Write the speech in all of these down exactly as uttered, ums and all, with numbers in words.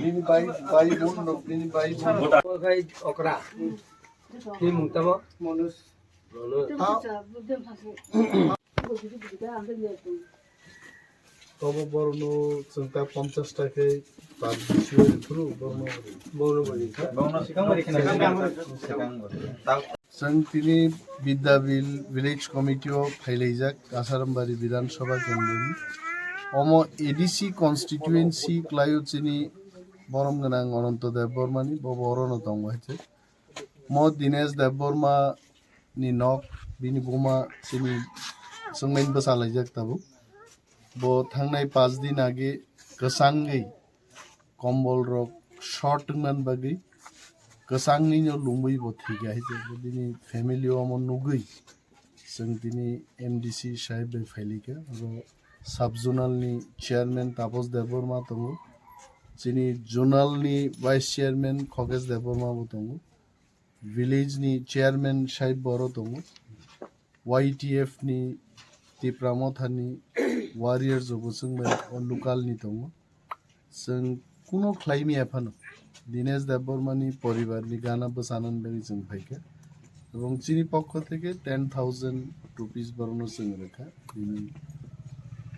Bini bai, bai bun, bini bai bun. Okra. Bini mung tamo? Manus. Manus. Tobo borno chwng ta ponchash ta khe par bisio rithuru borno. Borno bari. Borno sikang bari khna. Sikang bari. Chwng tini Bidyabil Village Committee o phailaijak Kasarambari Bidhan Sabha Kendroni. Omo A D C constituency kwlaio chini borom gwnang Ananto Debbarma ni, bo borono tongo hai se. Mo Dinesh Debbarma ni nok, bini buma chini chwngmaini bwsa laijak tabuk. Bo thangnai panch din age kwchangwi kombol rok short wngmani bagwi kwchangwino lungwi bo thwikha hai se. Bo bini family o omo nugwi chwng tini M D C sahib bai phailika. Oro sub zonal ni chairman Taposh Debbarma tongo, chini zonal ni vice chairman Khogesh Debbarma bo tongo. Village ni chairman sahib boro tongo, Y T F ni Tipra Motha ni warriors rok bo chwng bai o local ni tongo. Chwng kuno khlai maya phano Dinesh Debbarma ni poribar ni gana bwchanani bagwi chwng phaikha. Ebong chini pokho theke ten thousand rupees borokno chwng rwkha. Bini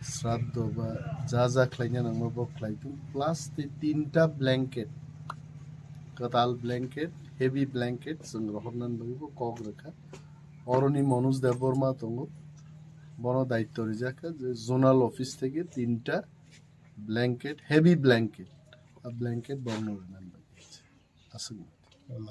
sraddho ba ja ja khlaina nangma bo khlai thung. Plus tei tinta blanket, kwtal blanket, heavy blanket chwng rohornani bagwi bo kok rwkha. Oroni Manoj Debbarma tongo, bono daityo rijak kha je zonal office theke tinta blanket, heavy blanket, a blanket borokno rwnani bagwi. Aswk.